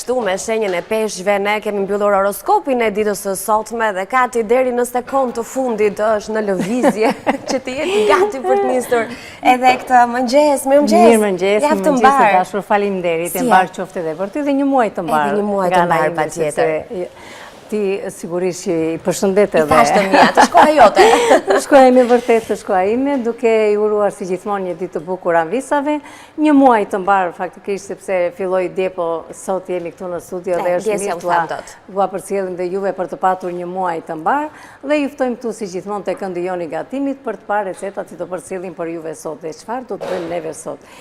kështu me shenjën e peshqve ne kemi mbyllur horoskopin e ditës së sotme dhe Kati deri në sekondë të fundit është në lëvizje që të jetë gati për të nisur edhe këtë mëngjes. Mirëmëngjes. Mirëmëngjes, mirëmëngjes e dashur, faleminderit. E mbarë qoftë edhe për ty dhe një muaj të mbarë. Edhe një muaj të mbarë patjetër. Ti sigurisht që i përshëndet edhe. I thashë të mia, të shkoha jote. Të shkoha ime vërtet, të shkoha ime, duke i uruar si gjithmonë një ditë të bukur amvisave, një muaj të mbarë faktikisht sepse filloi dje po sot jemi këtu në studio dhe është mirë t'ua përcjellim dhe juve për të patur një muaj të mbarë dhe ju ftojmë këtu si gjithmonë te këndi jonë i gatimit për të parë recetat që do përcjellim për juve sot dhe çfarë do të bëjmë neve sot.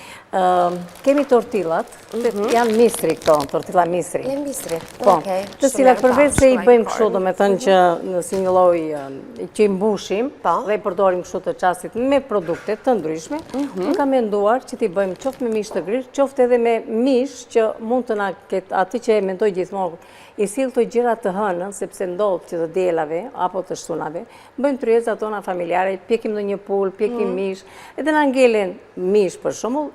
Kemi tortilat, mhm. janë misri këto, tortilla misri. Janë misri, po, të cilat përveç se i bëjmë kështu, domethënë që në si një lloj që i mbushim po. dhe i përdorim kështu të çastit me produkte të ndryshme, mhm. unë kam menduar që t'i bëjmë qoftë me mish të grirë, qoftë edhe me mish që mund të na ketë atë që e mendoj gjithmonë, i sill këto gjëra të hënën, sepse ndodh që të dielave apo të shtunave, bëjmë tryezat tona familjare, pjekim ndonjë pulë, pjekim mhm. mish, edhe na ngelen mish për shembull,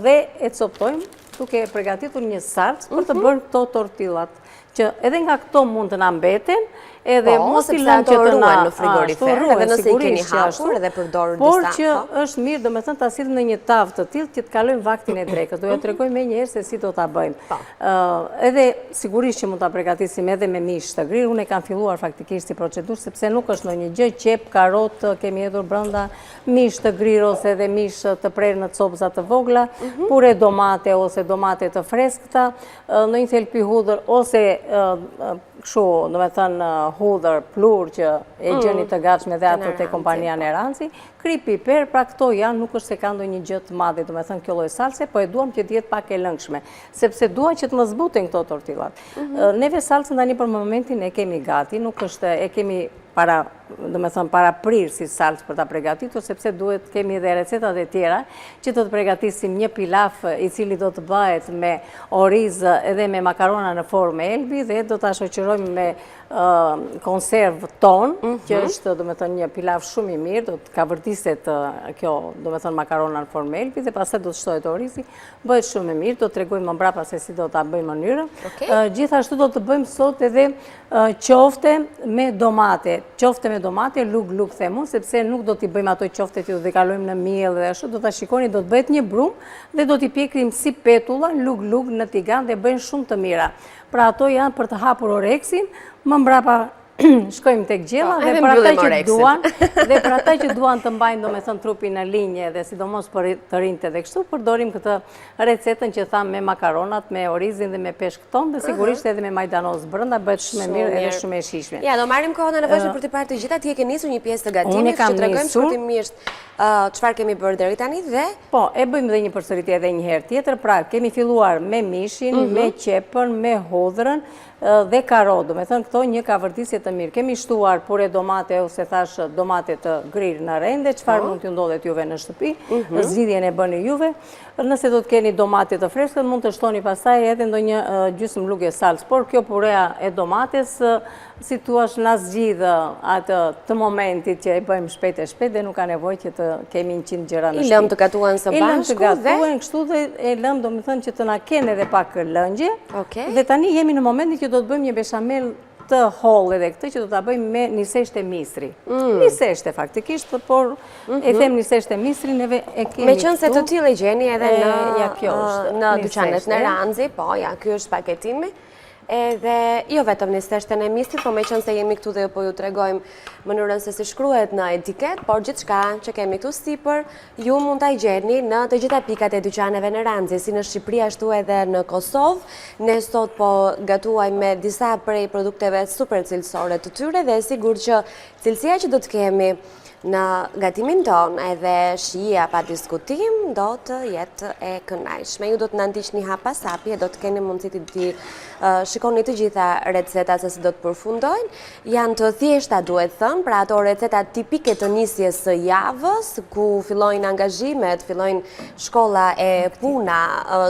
dhe e coptojmë duke pregatitur një salcë për të mhm. bërë këto tortillat, që edhe nga këto mund të na mbeten, edhe po, mos i lëmë që të na në frigorifer, edhe nëse i keni hapur edhe përdorur disa. Por që po. është mirë, domethënë, ta sjellim në një tavë të tillë që të kalojmë vaktin e drekës. Do ju mhm. tregoj menjëherë se si do ta bëjmë. Po. Edhe sigurisht që mund ta pregatisim edhe me mish të grirë, unë e kam filluar faktikisht si procedurë, sepse nuk është ndonjë gjë, qepë, karotë, kemi hedhur brenda, mish të grirë ose edhe mish të prerë në copëza të vogla, mhm. pure domate ose domate të freskëta, ndonjë thelpi hudhër ose kështu, domethënë hudhër, pluhur që e mm. gjeni të gatshme dhe ato te kompania po. Neranxi, kripë, piper, pra këto janë, nuk është se ka ndonjë gjë të madhe, domethënë kjo lloj salse, po e duam që të jetë pak e lëngshme, sepse dua që të më zbuten këto tortillat. Mhm. Neve salcën tani për momentin e kemi gati, nuk është, e kemi para, domethënë, paraprirë si salcë për ta pregatitur, sepse duhet kemi edhe recetat e tjera, që do të pregatisim një pilaf i cili do të bëhet me oriz edhe me makarona në formë elbi dhe do ta shoqërojmë me konservë ton, mhm. që është, domethënë, një pilaf shumë i mirë, do të kavërdiset kjo, domethënë, makarona në formë elbi dhe pastaj do të shtohet orizi, bëhet shumë e mirë, do të tregojmë më mbrapa se si do ta bëjmë mënyrën. Gjithashtu do të bëjmë sot edhe qofte me domate, qofte me domate, lugë lugë them unë, sepse nuk do t'i bëjmë ato qofte që do t'i kalojmë në miell dhe ashtu, do ta shikoni, do të bëhet një brumë dhe do t'i pjekim si petulla, lugë lugë në tigan dhe bëhen shumë të mira. Pra ato janë për të hapur oreksin, më mbrapa shkojmë tek gjella po, dhe për ata që duan dhe për ata që duan të mbajnë domethënë trupin në linjë dhe sidomos për të rinjtë dhe kështu përdorim këtë recetën që thamë me makaronat, me orizin dhe me peshk ton dhe sigurisht edhe me majdanoz brenda bëhet shumë e mirë edhe shumë e shijshme. Ja, do marrim kohën e nevojshme për të parë të gjitha, ti e ke nisur një pjesë të gatimit, që tregojmë shkurtimisht çfarë kemi bërë deri tani dhe Po, e bëjmë dhe një përsëritje edhe një herë tjetër, pra kemi filluar me mishin, mhm. me qepën, me hudhrën dhe karotë, domethënë këto një kavërdisje të mirë. Kemi shtuar pure domate ose thashë domate të grirë në rende, çfarë po. mund t'ju ndodhet juve në shtëpi, mhm. zgjidhjen e bëni juve. Nëse do të keni domate të freskët, mund të shtoni pastaj edhe ndonjë gjysmë luge salcë, por kjo purea e domates, si thuash, na zgjidh atë të momentit që e bëjmë shpejt e shpejt dhe nuk ka nevojë që të kemi 100 gjëra në shtëpi. I lëmë të gatuhen së bashku dhe? I lëmë të gatuhen kështu dhe e lëmë domethënë që të na kenë edhe pak lëngje. Dhe tani jemi në momentin që do të bëjmë një beshamel të hollë edhe këtë që do ta bëjmë me niseshte misri. Mm. Niseshte faktikisht, por e mhm. them niseshte misri, neve e kemi Meqenëse të tillë e gjeni edhe në, ja, kjo është, në dyqanet Neranxi, po, ja, ky është paketimi. Edhe jo vetëm niseshten e misrit, po meqenëse jemi këtu dhe po ju tregojmë mënyrën se si shkruhet në etiketë, por gjithçka që kemi këtu sipër, Ju mund ta gjeni në të gjitha pikat e dyqaneve Neranxi, si në Shqipëri ashtu edhe në Kosovë. Ne sot po gatuajmë me disa prej produkteve super cilësore të tyre dhe e sigurt që cilësia që do të kemi në gatimin tonë edhe shija pa diskutim do të jetë e kënaqshme. Ju do të na ndiqni hap pas hapi e do të keni mundësi t'i shikoni të gjitha recetat se si do të përfundojnë. Janë të thjeshta duhet thënë, pra ato receta tipike të nisjes së javës, ku fillojnë angazhimet, fillojnë shkolla e puna,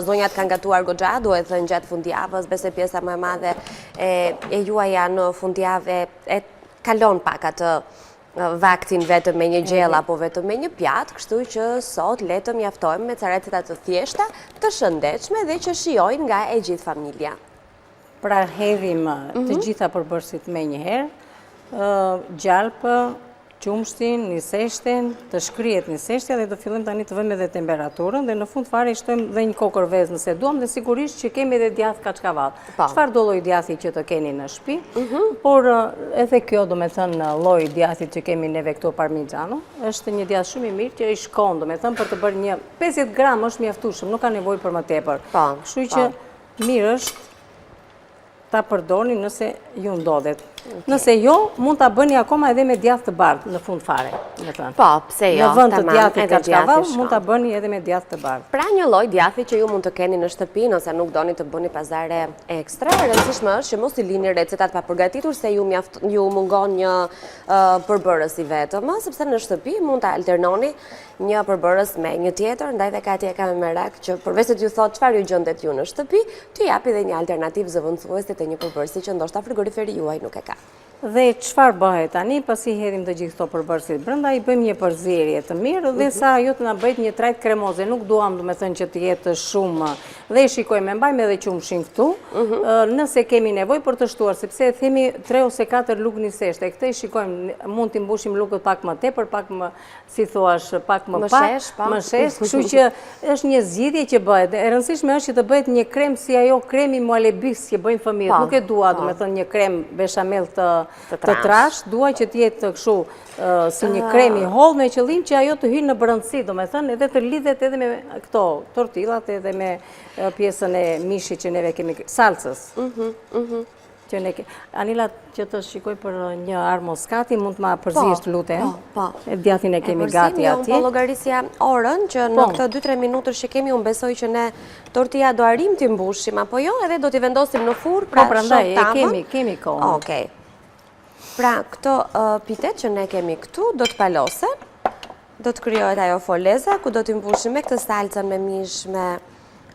zonjat kanë gatuar goxha, duhet thënë gjatë fundjavës, besoj pjesa më e madhe e juaja në fundjavë e kalon pak atë vaktin vetëm me një gjellë apo vetëm me një pjatë, kështu që sot le të mjaftojmë me ca receta të thjeshta, të shëndetshme dhe që shijojnë nga e gjithë familja. Pra hedhim të mhm. gjitha përbërësit menjëherë, gjalpë, qumështin, niseshten, të shkrihet niseshtja dhe do fillojmë tani të vëmë edhe temperaturën dhe në fund fare i shtojmë dhe një kokërr vezë nëse duam dhe sigurisht që kemi edhe djathë kaçkavall. Po. Çfarëdo lloj djathi që të keni në shtëpi, mhm. por edhe kjo domethënë lloji i djathit që kemi neve këtu parmigiano, është një djathë shumë i mirë që i shkon, domethënë për të bërë një 50 gram është mjaftueshëm, nuk ka nevojë për më tepër. Po, Kështu që po. mirë është ta përdorni nëse ju ndodhet. Nëse jo, mund ta bëni akoma edhe me djathë të bardhë në fund fare. Po, pse jo, Në vend të djathit kaçkavall, mund ta bëni edhe me djathë të bardhë. Pra një lloj djathi që ju mund të keni në shtëpi, nëse nuk doni të bëni pazare ekstra, e rëndësishme është që mos i lini recetat pa përgatitur se ju mjaft ju mungon një përbërës i vetëm, sepse në shtëpi mund ta alternoni një përbërës me një tjetër, ndaj dhe Kati e ka me merak që përveç se t'ju thotë çfarë ju gjendet ju në shtëpi, t'ju japi dhe një alternativë zëvendësuese të një përbërësi që ndoshta frigoriferi juaj nuk e ka. Dhe çfarë bëhet tani, pasi hedhim të gjithë këto përbërësit brenda, i bëjmë një përzierje të mirë dhe mhm. sa ajo të na bëhet një trajtë kremoze, nuk duam domethënë që të jetë shumë dhe e shikojmë, e mbajmë edhe qumështin këtu, mhm. nëse kemi nevojë për të shtuar, sepse themi 3 ose 4 lugë niseshte, këtë e shikojmë, mund t'i mbushim lugët pak më tepër, pak më si thuash, pak më pak, po. më shesh, kështu që është një zgjidhje që bëhet. E rëndësishme është që të bëhet një krem si ajo kremi muhalebisë që bëjnë fëmijët. Po, Nuk e dua, po. domethënë, një krem beshamel të, të trashë, dua që të jetë kështu si një krem i hollë me qëllim që ajo të hyjë në brendësi, domethënë, edhe të lidhet edhe me këto tortillat edhe me pjesën e mishit që neve kemi, salcës. Mhm, mhm. Që ne ke... Anila, që të shikoj për një arrë moskati, mund të ma po, përziesh të lutem. Po, po. E djathin e kemi gati atje. Unë po llogarisja orën, që në po. këto 2-3 minutësh që kemi, unë besoj që ne tortilla do arrijmë t'i mbushim, apo jo, edhe do t'i vendosim në furrë, pra po, prandaj, e kemi, kemi kohë. Okej. Pra, këto pitet që ne kemi këtu, do të palosen, do të krijohet ajo foleza, ku do t'i mbushim me këtë salcën me mish, me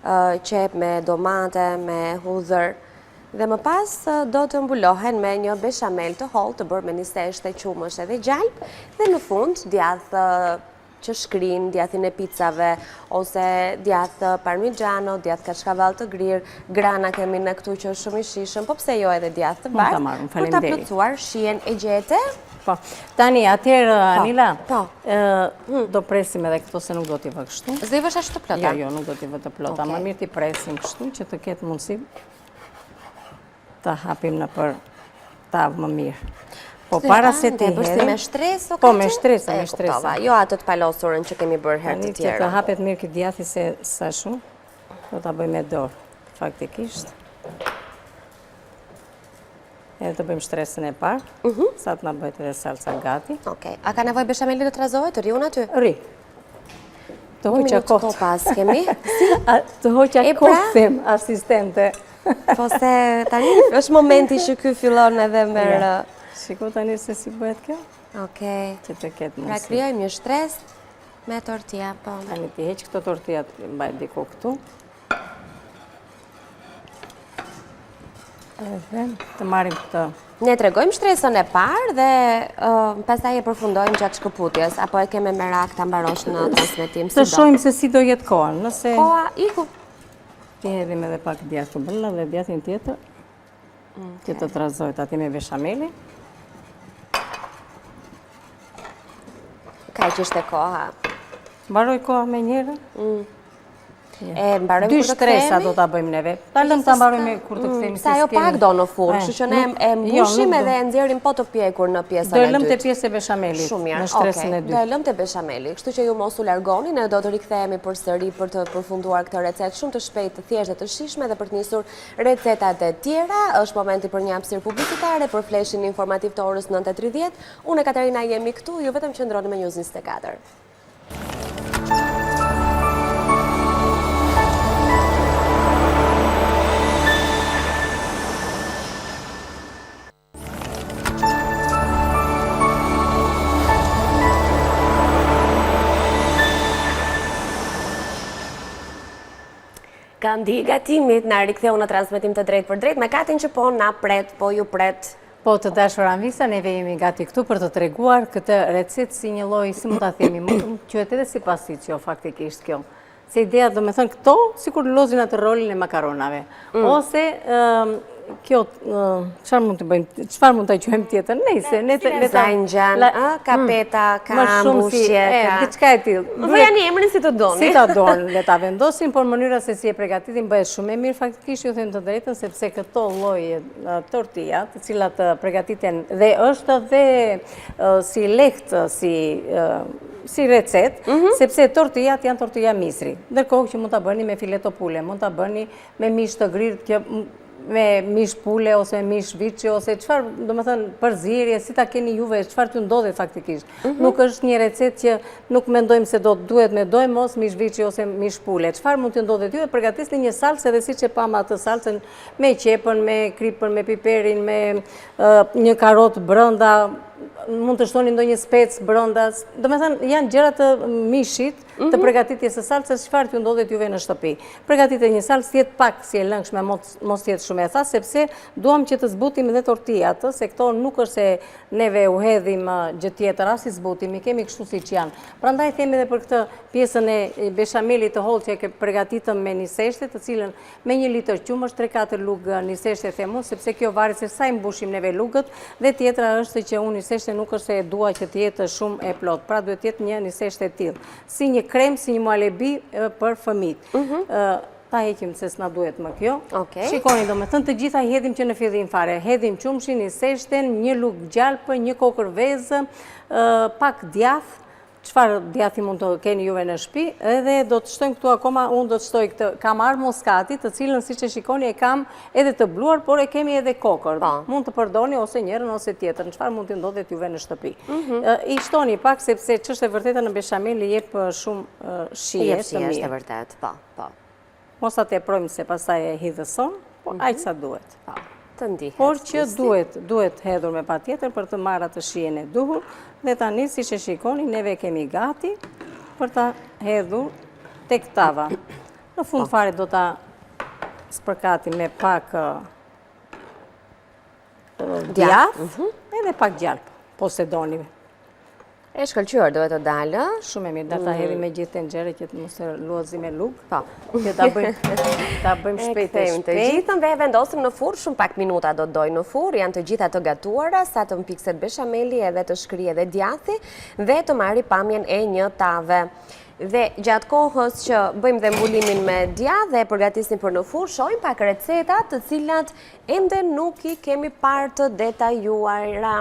qepë, me domate, me hudhër, Dhe më pas do të mbulohen me një beshamel të hollë të bërë me niseshte, qumësht edhe gjalpë dhe në fund djathë që shkrin, djathin e picave, ose djathë parmigiano, djathë kaçkavall të grirë, grana kemi ne këtu që është shumë i shijshëm, po pse jo edhe djathë të bardhë, për ta plotësuar shijen e gjete. Po, tani, atëherë, po, Anila, po. Hmm. do presim edhe këto se nuk do t'i vë kështu. S'do i vësh ashtu të plota? Jo, jo, nuk do t'i vë të plota, më mirë t'i presim kështu që të ketë mundësi të hapim nëpër tavë më mirë. Po para se t'i hedhim... me shtresë, Po, me shtresë, me shtresë. Jo atë të palosurën që kemi bërë herë të tjera. Që të hapet mirë ky djathi se sa shumë, do ta bëj me dorë, faktikisht. Edhe të bëjmë shtresën e parë, mhm. sa të na bëhet edhe salca gati. Okej, a ka nevojë beshameli të trazohet, të rri unë aty? Rri. Të hoqa kot. Një pas kemi. Të hoqa kot, pra? them, asistente. Po se tani është momenti që ky fillon edhe merr... Shiko tani se si bëhet kjo. Okej. Që të ketë mundësi. Pra krijojmë një shtresë me tortilla, po. Tani t'i heq këto tortilla të mbaj diku këtu. Edhe të marrim këtë. Ne tregojmë shtresën e parë dhe pastaj e përfundojmë gjatë shkëputjes, apo e ke me merak ta mbarosh në transmetim. Të shohim se si do jetë koha, nëse... Koha iku. T'i hedhim edhe pak djathë brenda dhe djathin tjetër, që të trazohet aty me beshamelin. Kaq ishte koha. Mbaroi koha menjëherë? Mm. E mbarojmë kur të kthehemi. Dy shtresa do ta bëjmë neve. Ta lëmë ta mbarojmë kur të mm, kthehemi. Se ajo pak do në furrë, kështu që ne e jo, mbushim edhe e nxjerrim po të pjekur në pjesën e dytë. Do e lëmë te pjesë e beshamelit. Shumë mirë. Në shtresën e dytë. Do e lëmë te beshameli. Kështu që ju mos u largoni, ne do të rikthehemi përsëri për të përfunduar këtë recetë shumë të shpejtë, të thjeshtë dhe të shijshme dhe për të nisur recetat e tjera. Është momenti për një hapësirë publicitare për flashin informativ të orës 9:30. Unë e Katerina jemi këtu, ju vetëm qëndroni me News 24. Këndi i gatimit na riktheu në transmetim të drejtpërdrejtë me Katin që po na pret, po ju pret Po të dashur Anvisa, neve jemi gati këtu për të treguar këtë recetë si një lloj, si mund ta themi, mund të quhet edhe si pastiçio faktikisht kjo. Se ideja, domethënë, këto, sikur lozin atë rolin e makaronave. Mm. Ose, Kjo, çfarë mund të bëjmë, çfarë mund ta quajmë tjetër? Nejse, ne të... Le ta ngjan, ka mm. peta, ka mbushje, ka... Diçka e tillë. Vëjani emrin si të doni. Si ta doni, le ta vendosim, por mënyra se si e pregatitim bëhet shumë e mirë, faktikisht ju them të drejtën, sepse këto lloj tortilla, të cilat pregatiten dhe është dhe si lehtë, si si recetë, mhm. sepse tortillat janë tortilla misri. Ndërkohë që mund ta bëni me fileto pule, mund ta bëni me mish të grirë, kjo me mish pule ose mish viçi ose çfarë, domethënë, përzierje, si ta keni juve, çfarë t'ju ndodhet faktikisht. Mhm. Nuk është një recetë që nuk mendojmë se do të duhet me doemos mish viçi ose mish pule. Çfarë mund t'ju ndodhet juve, përgatisni një salcë edhe siç e pamë atë salcën me qepën, me kripën, me piperin, me një karotë brenda, mund të shtoni ndonjë spec brenda. Domethënë, janë gjëra të mishit, të mhm. pregatitjes së salcës, çfarë t'ju ndodhet juve në shtëpi. Pregatite një salcë, të jetë pak si e lëngshme, mos të jetë shumë e thatë, sepse duam që të zbutim dhe tortillat, se këto nuk është se neve u hedhim gjë tjetër, as i zbutim, i kemi kështu siç janë. Prandaj themi edhe për këtë pjesën e beshamelit të hollë që e pregatitëm me niseshte, të cilën Me një litër qumësht, 3-4 lugë niseshte them unë, sepse kjo varet se sa i mbushim neve lugët, dhe tjetra është që unë niseshte nuk është se e dua që të jetë shumë e plotë, pra duhet të jetë një niseshte e tillë, si një krem, si një muhalebi për fëmijët. Mhm. Ta heqim se s'na duhet më kjo. Shikoni, domethënë të gjitha i hedhim që në fillim fare. Hedhim qumështin, niseshten, një lugë gjalpë, një kokërr vezë, pak djathë, Çfarë djathi mund të keni juve në shtëpi edhe do të shtojmë këtu akoma, unë do të shtoj këtë, kam arrë muskati, të cilën siç e shikoni e kam edhe të bluar, por e kemi edhe kokërr. Po. Mund të përdorni ose njërën ose tjetrën, çfarë mund t'ju ndodhet juve në shtëpi. Mhm. I shtoni pak sepse ç'është e vërteta në beshamel i jep shumë shije të mirë. Është e vërtetë, po, po. Mos ta teprojmë se pastaj e hidhëson, po mhm. aq sa duhet. Po, të ndihet. Por që duhet, duhet hedhur me patjetër për të marrë atë shijen e duhur, dhe tani siç e shikoni, neve kemi gati për ta hedhur tek tava. Në fund po. fare do ta spërkatim me pak djathë, mhm. edhe pak gjalpë, po se doni. E shkëlqyer duhet të dalë, ë? Shumë e mirë, do ta mm. hedhim me gjithë tenxhere që të mos e lozim me lugë. Po. Që ta bëjmë ta bëjmë shpejt e shpejt. Të gjithën dhe e vendosim në furrë, shumë pak minuta do të dojë në furrë, janë të gjitha të gatuara, sa të mpikset beshameli edhe të shkrijë edhe djathi dhe të marri pamjen e një tave. Dhe gjatë kohës që bëjmë dhe mbulimin me djathë dhe e përgatisim për në furrë, shohim pak receta të cilat Ende nuk i kemi parë të detajuara,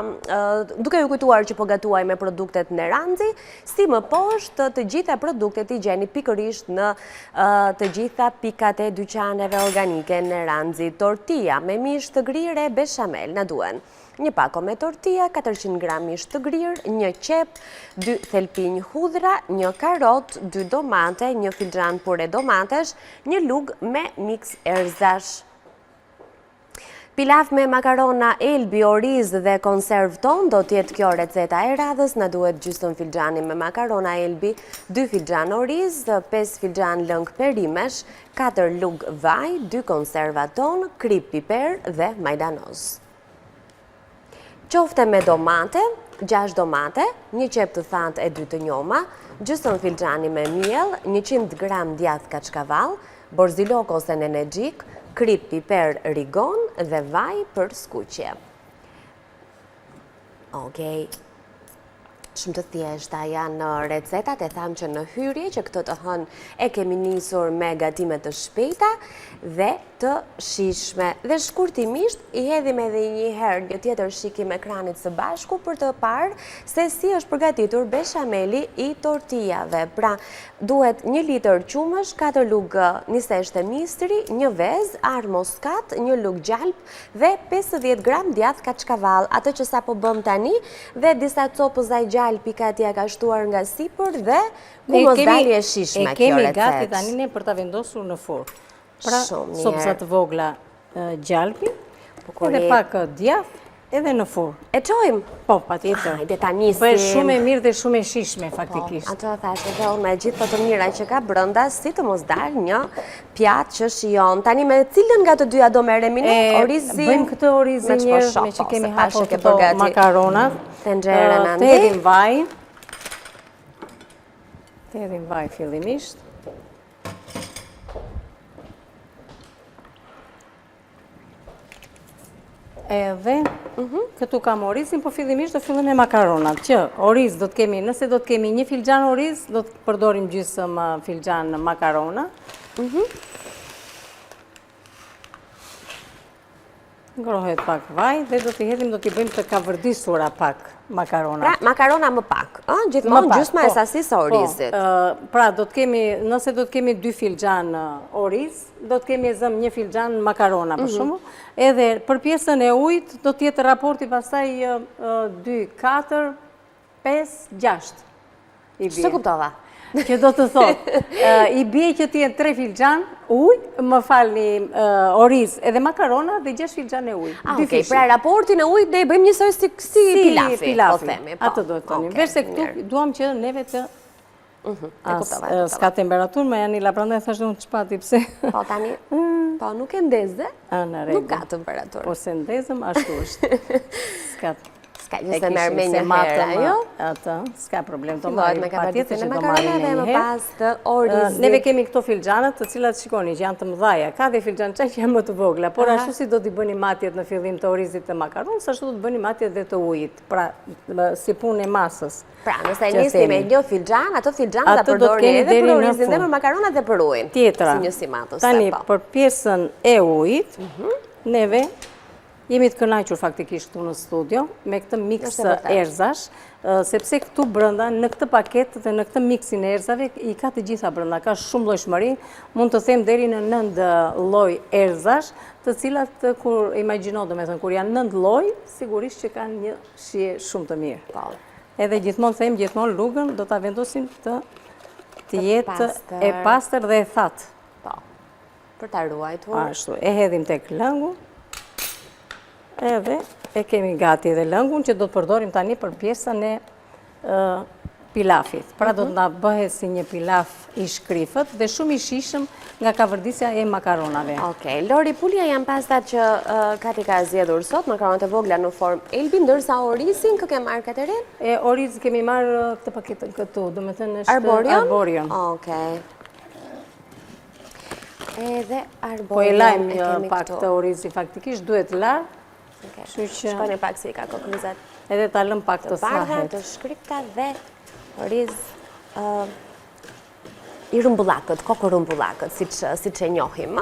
duke ju kujtuar që po gatuajmë me produktet Neranxi, si më poshtë të gjitha produktet i gjeni pikërisht në të gjitha pikat e dyqaneve organike Neranxi. Tortilla me mish të grirë e beshamel, na duhen. Një pako me tortilla, 400 gram mish të grirë, një qepë, dy thelpinj hudhra, një karotë, dy domate, një filxhan pure domatesh, një lugë me miks erëzash. Pilaf me makarona elbi, oriz dhe konservë ton, do të jetë kjo receta e radhës, na duhet gjysëm filxhani me makarona elbi, 2 filxhan oriz, 5 filxhan lëng perimesh, 4 lugë vaj, 2 konserva ton, kripë piper dhe majdanoz. Qofte me domate, 6 domate, një qepë të thatë e 2 të njoma, gjysëm filxhani me miell, 100 gram djathë kaçkavall, borzilok ose nenexhik, kripë, piper, rigon dhe vaj për skuqje. Okej. Shumë të thjeshta janë recetat, e thamë që në hyrje që këtë të hënë e kemi nisur me gatime të shpejta dhe të shijshme. Dhe shkurtimisht i hedhim edhe një herë një tjetër shikim ekranit së bashku për të parë se si është përgatitur beshameli i tortijave. Pra, duhet një litër qumësht, 4 lugë niseshte misri, një vezë, arrë muskat, një lugë gjalpë, dhe 50 gram djathë kaçkavall, atë që sapo bëmë tani, dhe disa copëza gjalpi Katia ka shtuar nga sipër dhe ku mos dali e shijshme kjo recetë. E kemi gati tani ne për ta vendosur në furrë. Pra, copëza të vogla gjalpi, po edhe pak djathë, edhe në furrë. E çojmë? Po, patjetër. Hajde ta nisim. Bëhet shumë e mirë dhe shumë e shijshme, po, faktikisht. Atë e thashë edhe unë me gjithë të të mira që ka brenda, si të mos dalë një pjatë që shijon. Tani me cilën nga të dyja do merremi ne, orizin? Bëjmë këtë orizin një, me që kemi po, hapur këto makaronat. Tenxheren Të hedhim vaj. Të hedhim vaj fillimisht. Edhe, mhm. këtu kam orizin, po fillimisht do fillojmë me makaronat, që oriz do të kemi, nëse do të kemi një filxhan oriz, do të përdorim gjysëm filxhan makarona. Mhm. Ngrohet pak vaj dhe do t'i hedhim, do t'i bëjmë të kavërdisura pak makarona. Pra, makarona më pak, ë? Gjithmonë gjysma e po, sasisë së po, orizit. Pra, do të kemi, nëse do të kemi dy filxhan oriz, do të kemi e zëmë një filxhan makarona, për mhm. shembull. Edhe për pjesën e ujit, do të jetë raporti pastaj 2, 4, 5, 6. I bie. S'e kuptova. Që do të thotë, i bie që të jenë 3 filxhan ujë, më falni oriz edhe makarona dhe 6 filxhan e ujë. Ah, okay, pra raportin e ujit ne e bëjmë njësoj si, si, pilafi, pilafi, po themi. Po. Atë do të thonim. Veçse këtu duam që neve të Mhm, e kuptova, e kuptova. S'ka temperaturë, më janë i la prandaj thashë unë ç'pati pse. Po tani, po nuk e ndeze, nuk ka temperaturë. Po s'e ndezëm, ashtu është. S'ka S'ka gjë se merr menjëherë, ajo? Atë, s'ka problem, do marrim, patjetër që do marrim dhe më pas të orizit. Neve kemi këto filxhanët të cilat shikoni që janë të mëdhaja, ka dhe filxhanë që janë më të vogla, por ashtu si do t'i bëni matjet në fillim të orizit të makaronës, ashtu do të bëni matjet dhe të ujit, pra si punë e masës. Pra, nëse e nisni me një filxhan, atë filxhan ta përdorni edhe për orizin dhe për makaronat dhe për ujin. Tjetra, si njësi matëse, tani po. për pjesën e ujit, mhm. neve jemi të kënaqur faktikisht këtu në studio me këtë miks erëzash, sepse këtu brenda në këtë paketë dhe në këtë miksin e erëzave i ka të gjitha brenda, ka shumë llojshmëri, mund të them deri në 9 lloj erëzash, të cilat kur imagjino, domethënë kur janë 9 lloj, sigurisht që kanë një shije shumë të mirë. Po. Edhe gjithmonë them, gjithmonë lugën do ta vendosim të të jetë e pastër dhe e thatë. Po. Për ta ruajtur. Ashtu, e hedhim tek lëngu. Edhe e kemi gati edhe lëngun që do të përdorim tani për pjesën e pilafit. Pra do të mhm. na bëhet si një pilaf i shkrifët dhe shumë i shijshëm nga kavërdisja e makaronave. Okej, Lori Pulja janë pastat që Kati ka zgjedhur sot, makaronat e vogla në formë elbi, ndërsa orizin kë ke marrë Katerin? E oriz kemi marrë këtë paketën këtu, domethënë është Arborion? Arborion. Okej. Edhe Arborion Po e lajmë pak këtë orizi faktikisht, duhet larë, Kështu që... Shikoni pak si i ka kokrrizat. Edhe ta lëmë pak të thahet. Të bardha, të shkrifta dhe oriz i rrumbullakët, kokërrumbullakët, siç e njohim.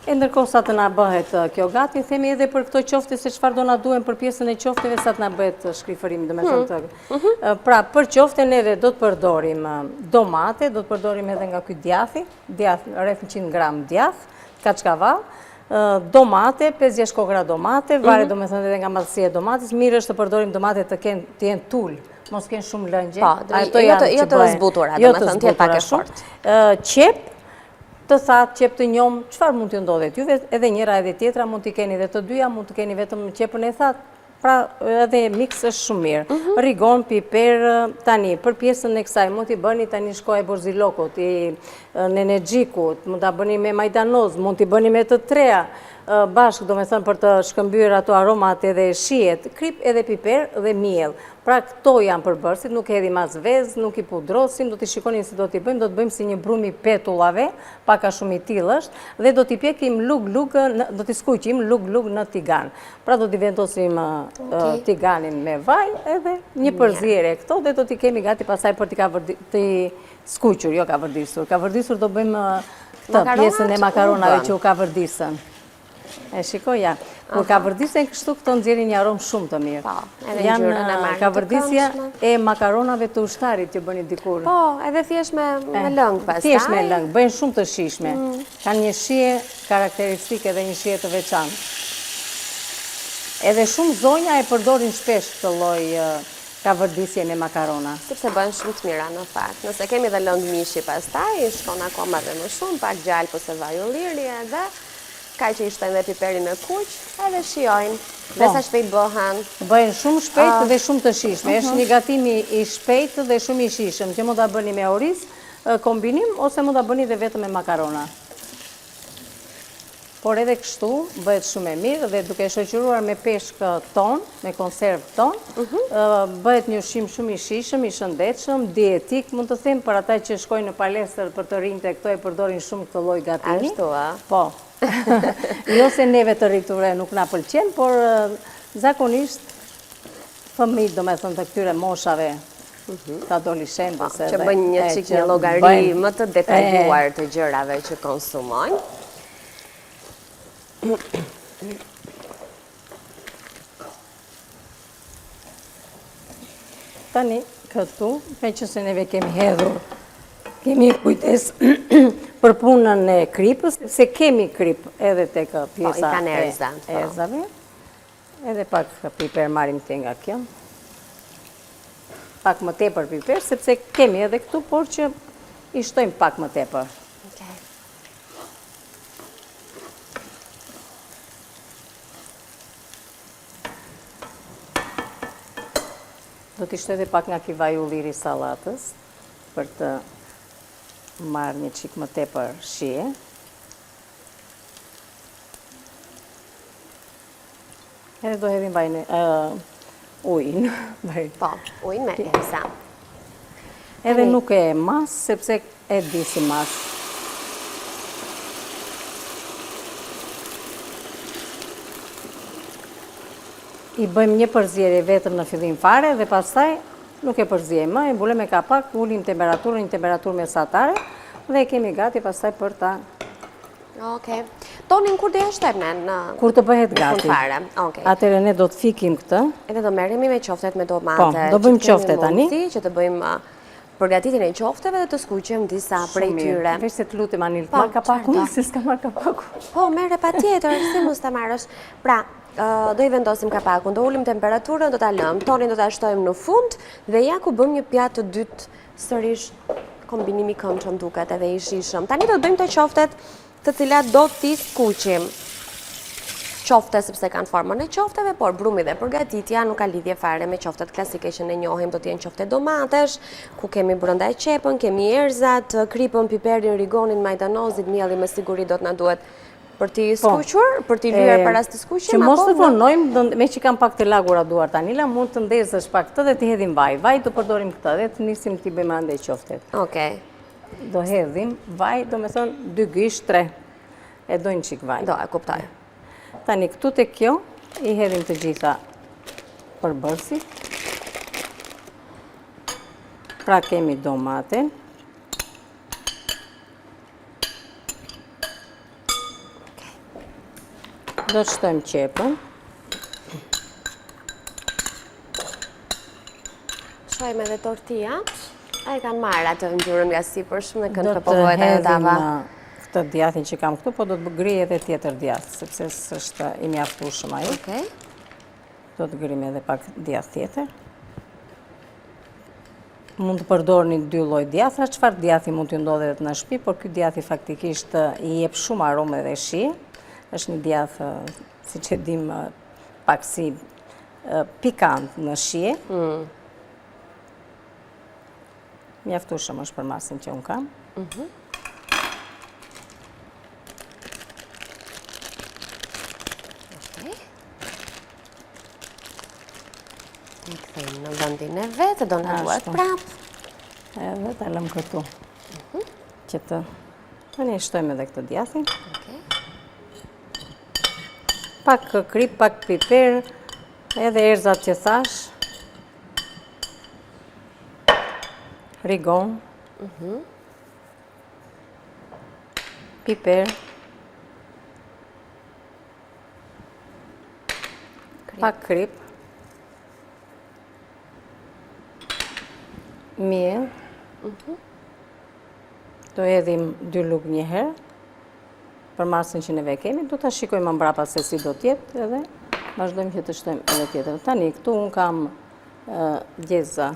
E ndërkohë sa të na bëhet kjo gati, themi edhe për këto qofte se çfarë do na duhen për pjesën e qofteve sa të na bëhet shkrifërimi, domethënë hmm. të. Mhm. Pra, për qofte neve do të përdorim domate, do të përdorim edhe nga ky djathi, djath, rreth 100 gram djath, kaçkavall, domate, 5-6 kokrra domate, varet mhm. domethënë edhe nga madhësia e domates, mirë është të përdorim domate të kenë të jenë tul, mos kenë shumë lëngje. Po, ato jo janë jo të zbutura, jo domethënë të jetë pak e fortë. Qepë, të thatë, qepë të njomë, çfarë mund t'ju ndodhet juve, edhe njëra edhe tjetra, mund t'i keni dhe të dyja, mund të keni vetëm qepën e thatë, Pra, edhe miks është shumë mirë. Mhm. Rigon, piper, tani, për pjesën e kësaj, mund t'i bëni tani shkoha e borzilokut, i nenexhikut, mund t'a bëni me majdanoz, mund t'i bëni me të treja, bashkë, domethënë, për të shkëmbyer ato aromat edhe shijet, kripë edhe piper dhe miell. Pra, këto janë përbërësit, nuk hedhim as vezë, nuk i pudrosim, do t'i shikoni si do t'i bëjmë, do të bëjmë si një brumë i petullave, pak a shumë i tillë është, dhe do t'i pjekim lugë-lugë, do t'i skuqim lugë-lugë në tigan. Pra do t'i vendosim tiganin me vaj edhe një përzierje këto dhe do t'i kemi gati pastaj për t'i skuqur, jo kavërdisur. Kavërdisur do bëjmë këtë pjesën e makaronave që u kavërdisën. E shiko, ja. Kur kavërdisen kështu, këto nxjerrin një aromë shumë të mirë. Po, edhe ngjyrën e marrin të Kavërdisja e makaronave të ushtarit që bëni dikur. Po, edhe thjesht me lëng pastaj. Thjesht me lëng, bëjnë shumë të shijshme. Mm. Kanë një shije karakteristike dhe një shije të veçantë. Edhe shumë zonja e përdorin shpesh këtë lloj kavërdisje me makarona. Sepse bëhen shumë të mira në fakt. Nëse kemi dhe lëng mishi pastaj, i shkon akoma dhe më shumë, pak gjalpë ose vaj ulliri edhe kaq që i shtojmë dhe piperin e kuq, edhe shijojnë. Dhe po. sa shpejt bëhen. Bëhen shumë shpejt ah. dhe shumë të shijshme. Është mhm. një gatim i shpejtë dhe shumë i shijshëm, që mund ta bëni me oriz, kombinim ose mund ta bëni dhe vetëm me makarona. Por edhe kështu bëhet shumë e mirë dhe duke e shoqëruar me peshk ton, me konservë ton, mhm. bëhet një ushqim shumë i shijshëm, i shëndetshëm, dietik, mund të them për ata që shkojnë në palestër për të rinjtë këto e përdorin shumë këtë lloj gatimi. Ashtu, a? Po. Jo se neve të rriturve nuk na pëlqen, por zakonisht fëmijët, domethënë të këtyre moshave, mhm. të adoleshentës po, edhe. Që bëjnë një çikë një llogari më të detajuar të gjërave që konsumojnë. Tani, këtu, meqenëse neve kemi hedhur, kemi kujdes për punën e kripës, sepse kemi kripë edhe te po, pjesa e po. erzave. Edhe pak piper marrim te nga kjo. Pak më tepër piper, sepse kemi edhe këtu, por që i shtojmë pak më tepër. Do t'i shtoj edhe pak nga ky vaj ulliri i sallatës për të marrë një çikë më tepër shije. Edhe do hedhim vajin, ujin. Po, ujin me erëza. Edhe nuk e mas, sepse e di si mas. I bëjmë një përzierje vetëm në fillim fare dhe pastaj nuk e përziejmë më, e mbulojmë me kapak, ulim temperaturën, një temperaturë mesatare dhe e kemi gati pastaj për ta Okej. Tonin kur do ja shtojmë ne në Kur të bëhet gati. Fare. Okej. Atëherë ne do të fikim këtë. Edhe do merremi me qoftet me domate. Po, do bëjmë qoftet tani. Që të bëjmë përgatitjen e qofteve dhe të skuqim disa prej tyre. Veç se të lutem Anil, të po, marr kapakun, se s'ka marrë kapakun. Po, merre patjetër, si mos ta marrësh. Pra, do i vendosim kapakun, do ulim temperaturën, do ta lëmë, tonin do ta shtojmë në fund dhe ja ku bëmë një pjatë të dytë sërish kombinim i këndshëm duket edhe i shijshëm. Tani do të bëjmë te qoftet të cilat do t'i skuqim. Qofte sepse kanë formën e qofteve, por brumi dhe përgatitja nuk ka lidhje fare me qoftet klasike që ne njohim, do të jenë qofte domatesh, ku kemi brenda qepën, kemi erzat, kripën, piperin, rigonin, majdanozin, mielli me siguri do të na duhet për t'i po. skuqur, për t'i lyer para se t'i skuqim, Që mos të vonojmë, meqë kam pak të lagura duart Anila, mund të ndezësh pak këtë dhe të hedhim vaj. Vaj do përdorim këtë dhe të nisim t'i bëjmë andej qoftet. Okej. Do hedhim vaj, domethënë, dy gisht, tre. E dojnë çikë vaj. Do, e kuptoj. Tani, këtu te kjo, i hedhim të gjitha përbërësit. Pra kemi domaten. Do të shtojmë qepën. Shohim edhe tortijat. A e kanë marrë atë ngjyrën nga sipër, shumë në kënd të pogohet ajo tava. Do të hedhim këtë djathin që kam këtu, po do të grij edhe tjetër djath, sepse s'është i mjaftueshëm ai. Okej. Do të grijmë edhe pak djath tjetër. Mund të përdorni dy lloj djathra, çfarë djathi mund t'ju ndodhet në shtëpi, por ky djathi faktikisht i jep shumë aromë dhe shije. Është një djath, siç e dimë, pak si pikant në shije. Mm. Mjaftueshëm është për masën që unë kam. Mhm. E kthejmë në vendin e vet, do na duhet prapë. Edhe ta lëmë këtu. Mhm. Që të... Tani e shtojmë edhe këtë djathin. Pak kripë, pak piper, edhe erzat që thashë. Rigon. Mhm. Piper. Pak kripë. Miell. Mhm. Do hedhim dy lugë një herë. Për masën që neve kemi, do ta shikojmë më mbrapa se si do të jetë edhe vazhdojmë që të shtojmë edhe tjetër. Tani, këtu unë kam gjeza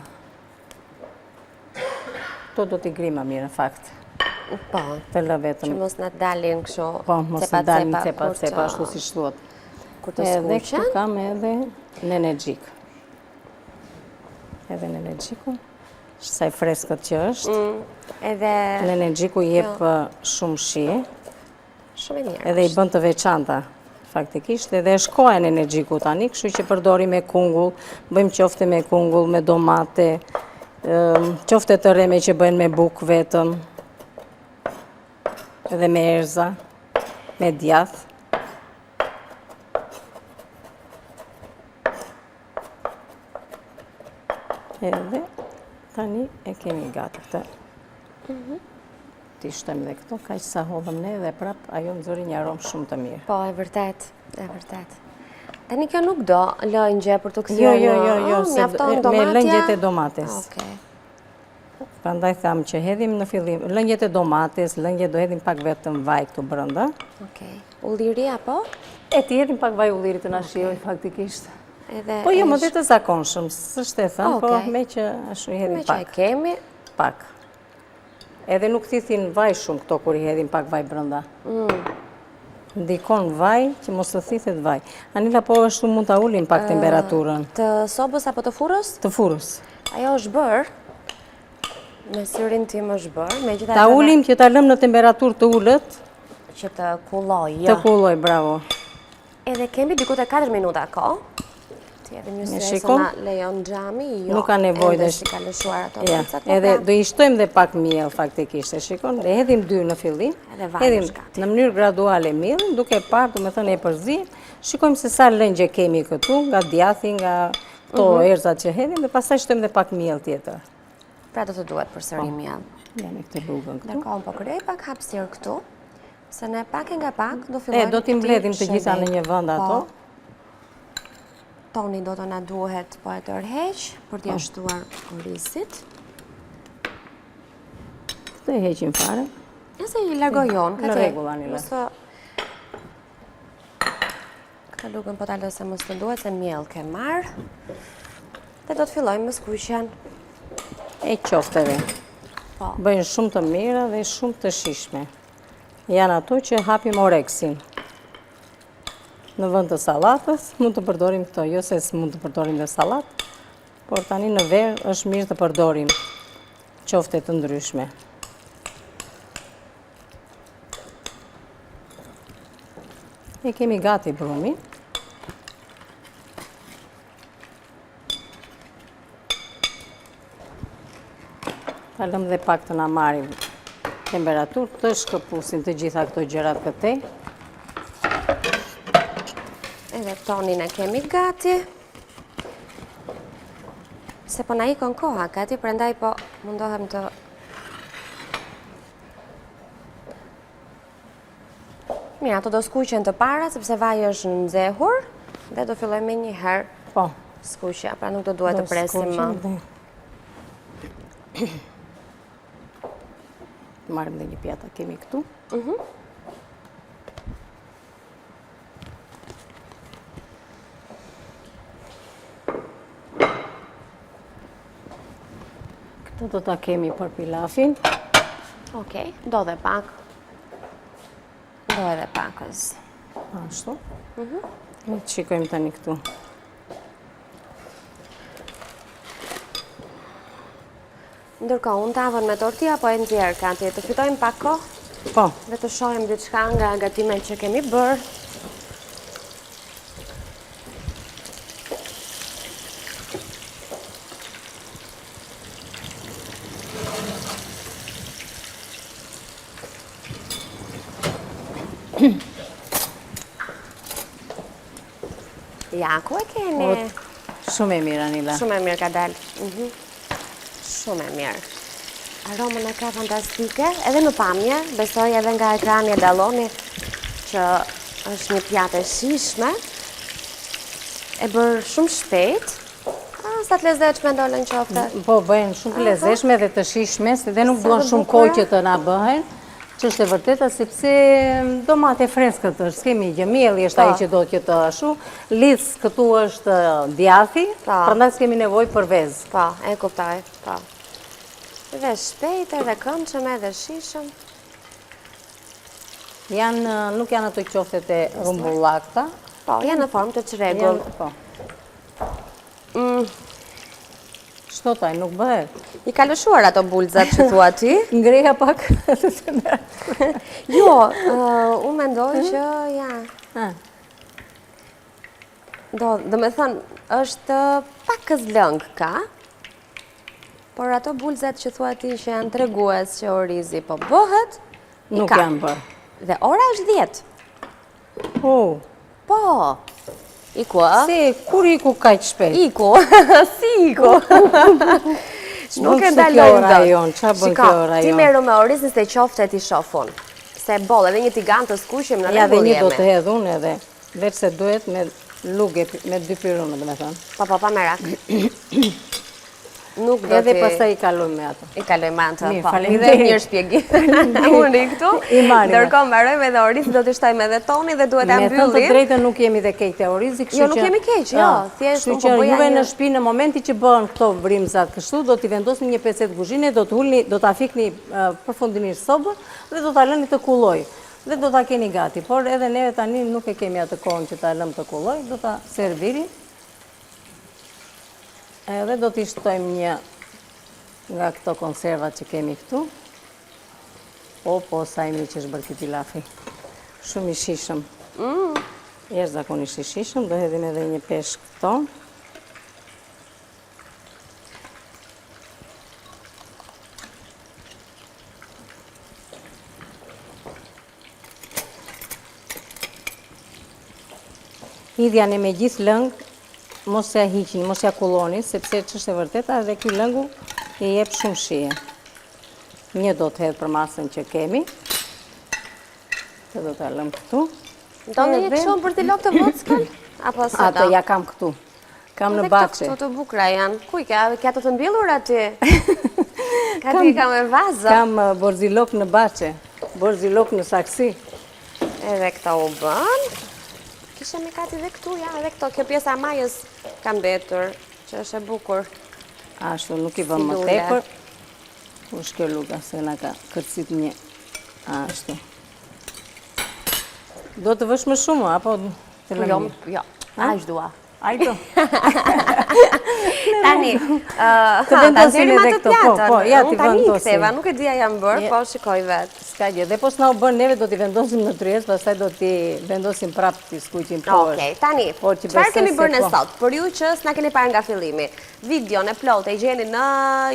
Këto do t'i grijmë mirë në fakt. Po. Të lë vetëm. Që mos na dalin kështu Po, mos na dalin cepa cepa, ashtu siç thuhet. Kur të skuqen. Edhe këtu kam edhe nenexhik. Edhe nenexhiku. Sa i freskët që është. Mm, edhe... Nenexhiku jep shumë shije. Shumë e mirë. Edhe i bën të veçanta, faktikisht, edhe është koha e nenexhikut tani, kështu që përdorim me kungull, bëjmë qofte me kungull, me domate, qofte të rreme që bëjnë me bukë vetëm, edhe me erza. Me djath. Edhe tani e kemi gati këtë. Mhm. T'i shtojmë dhe këto, kaq sa hodhëm ne dhe prap ajo nxori një aromë shumë të mirë. Po, e vërtet, e vërtet. Tani kjo nuk do lëngje për t'u kthyer jo, jo, jo, jo, se me lëngjet e domates. Okej. Prandaj thamë që hedhim në fillim lëngjet e domates, lëngjet do hedhim pak vetëm vaj këtu brenda. Okej. Ulliri apo? E t'i hedhim pak vaj ulliri të na shijojë faktikisht. Edhe Po jo, më dhe të zakonshëm, s'është e thënë, po meqë ashtu i hedhim pak. Meqë e kemi. Pak. Edhe nuk thithin vaj shumë këto kur i hedhim pak vaj brenda. Mm. Ndikon vaj që mos të thithet vaj. Anila po ashtu mund ta ulim pak temperaturën. Të sobës apo të furrës? Të furrës. Ajo është bërë. Me syrin tim është bërë. Megjithatë Ta ulim që ta lëmë në temperaturë të ulët. Që të kullojë. Të kullojë, bravo. Edhe kemi diku te 4 minuta kohë. T'i hedhim një sy sa na lejon xhami, jo. Nuk ka nevojë dhe s'i ka lëshuar ato ja, po Edhe do i shtojmë dhe pak miell faktikisht, e shikon, dhe hedhim dy në fillim. Edhe vaji është gati. Në mënyrë graduale miellin, duke parë, domethënë e përziejmë, shikojmë se sa lëngje kemi këtu, nga djathi, nga këto mhm. erëzat që hedhim, dhe pastaj shtojmë dhe pak miell tjetër. Pra do të duhet përsëri po. miell. Ja, me këtë lugën këtu. Ndërkohë, po krijoj pak hapësirë këtu. Se ne pak e nga pak do fillojmë E, do t'i mbledhim të gjitha në një vend ato. Po. Toni do të na duhet po e tërheq për t'ia po. shtuar orizit. Këtë e heqim fare. Nëse i largoj unë, Në rregull, Anila. Këtë lugën po ta lë se mos të duhet, se miell ke marrë. Dhe do të fillojmë me skuqjen. E qofteve. Po. Bëjnë shumë të mira dhe shumë të shijshme. Janë ato që hapim oreksin. Në vend të sallatës, mund të përdorim këto, jo se s'mund të përdorim dhe sallatë, por tani në verë është mirë të përdorim qofte të ndryshme. E kemi gati brumin. Ta lëmë dhe pak të na marrim temperaturë, të shkëpusim të gjitha këto gjërat këtej. Edhe tonin e kemi gati. Se po na ikon koha gati, prandaj po mundohem të Mirë, ato do skuqen të para, sepse vaji është nxehur, dhe do fillojmë menjëherë po. skuqja, pra nuk do duhet të presim më. Marrim dhe një pjatë kemi këtu. Mhm. Këtë do ta kemi për pilafin. Okej, do dhe pak. Do edhe pakëz. Ashtu. Mhm. Ne të shikojmë tani këtu. Ndërkohë, unë tavën me tortilla po e nxjerr, Kati, të fitojmë pak kohë? Po. Dhe të shohim diçka nga gatimet që kemi bërë. Ja, ku e keni? Shumë e mirë, Anila. Shumë e mirë ka dalë. Mhm. Shumë e mirë. Aromën e ka fantastike, edhe në pamje, besoj edhe nga ekrani e dalloni që është një pjatë e shijshme, e bërë shumë shpejt, sa të lezetshme dolën qofte. Po, bëhen shumë të lezetshme dhe të shijshme, se dhe nuk duan shumë kohë që të na bëhen, që është e vërteta, sepse domate freskët është, s'kemi gjë, mielli është ai po. që do që të ashu, lidhës këtu është djathi, po. prandaj s'kemi nevojë për vezë. Po, e kuptoj, po. Dhe shpejt edhe këndshëm edhe shijshëm. Janë, nuk janë ato qoftet e rrumbullakta. Po, janë në formë të çrregullt. Po. Mm. Shtotaj, nuk bëhet. I ka lëshuar ato bulëzat që thua ti? Ngreja pak të temperaturën. Jo, unë mendoj që ja. Do, domethënë, është pakëz lëng ka, por ato bulëzat që thua ti që janë tregues që orizi po bëhet, nuk janë bërë. Dhe ora është 10. Oh. Po. Iku, a? Si, kur iku kaq shpejt? Iku, si iku? Nuk e ndalojmë dot. Ça bën kjo ora jonë? Ti merru me orizin se qoftet i shoh unë. Se boll, edhe një tigan të skuqim në rregull jemi. Ja dhe një do të hedh unë edhe, veç se duhet me lugë, me dy pirunë, domethënë. Po, po, pa merak. Nuk do t'i... Edhe pastaj i kalojmë me atë. I kalojmë me atë, po. Dhe mirë shpjegim. Unë i këtu. I marrim. Ndërkohë mbarojmë edhe orizin, do t'i shtojmë edhe tonin dhe duhet ta mbyllim. Me thënë të drejtën nuk jemi dhe keq te orizi, kështu që... Jo, nuk jemi keq, jo. Thjesht unë po bëja një... në shtëpi në momentin që bëhen këto vrimzat kështu, do t'i vendosni një pecetë kuzhine, do të ulni, do ta fikni përfundimisht sobën dhe do ta lëni të kullojë. Dhe do ta keni gati, por edhe neve tani nuk e kemi atë kohën që ta lëmë të kullojë, do ta servirim. Edhe do t'i shtojmë një nga këto konservat që kemi këtu. Po, po, sa i mirë që është bërë ky pilafi. Shumë i shijshëm. Mm. Jashtëzakonisht i shijshëm. Do hedhim edhe një peshk ton. Hidhjani me gjithë lëng, mos ja hiqni, mos ja kulloni, sepse ç'është e vërteta edhe ky lëngu i jep shumë shije. Një do të hedh për masën që kemi. Të do ta lëmë këtu. Do në një shumë për t'i lopë të vockël? Apo s'do? Ato ja kam këtu. Kam në bahçe. Këto të bukura janë. Ku i ke? Ke ato të mbjellur aty? Ka ti kam e vazo. Kam uh, borzilok në bahçe. Borzilok në saksi. Edhe këto u bën. Kishe me kati dhe këtu, ja, edhe këto. Kjo pjesa e majës ka mbetur, që është e bukur. Ashtu, nuk i vëmë më tepër. Ku është kjo luga, se na ka kërcit një. Ashtu. Do të vësh më shumë, apo të lëmë? Jo, jo, aq dua. Aq do. Tani, të vendosim edhe këto, po, po, ja t'i vendosim. Tani ktheva, nuk e di a janë bërë, po shikoj vetë. S'ka gjë, dhe po s'na u bën neve do t'i vendosim në tryezë, pastaj do t'i vendosim prapë t'i skuqim po. Okej, tani, çfarë kemi bërë ne po. sot? Për ju që s'na keni parë nga fillimi, videon e plotë e gjeni në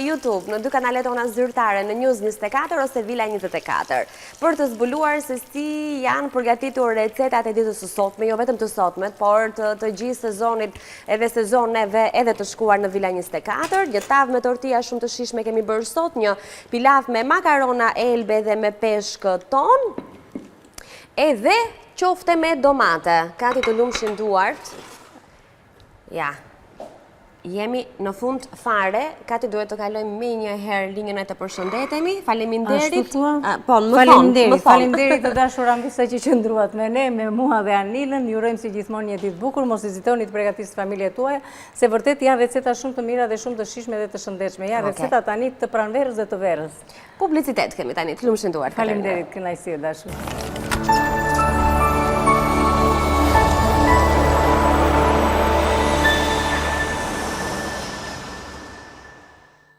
YouTube, në dy kanalet tona zyrtare, në News 24 ose Vila 24. për të zbuluar se si janë përgatitur recetat e ditës së sotme, jo vetëm të sotmet, por të, të gjithë sezonit edhe sezoneve edhe të shkuar në Vila 24. Një tavë me tortilla shumë të shijshme kemi bërë sot, një pilaf me makarona elbe dhe me peshk ton, edhe qofte me domate. Kati të lumshin duart. Ja, jemi në fund fare, Kati duhet të kalojmë menjëherë linjën e të përshëndetemi. Faleminderit. Ashtu thua? Po, më thonë, më thonë. Faleminderit të dashur amvisa që qëndruat me ne, me mua dhe Anilën. Ju urojmë si gjithmonë një ditë të bukur, mos hezitoni të pregatisni familjet tuaja, se vërtet janë receta shumë të mira dhe shumë të shijshme dhe të shëndetshme. Janë receta tani të pranverës dhe të verës. Publicitet kemi tani, të lumshin duart. Faleminderit, kënaqësi e dashur.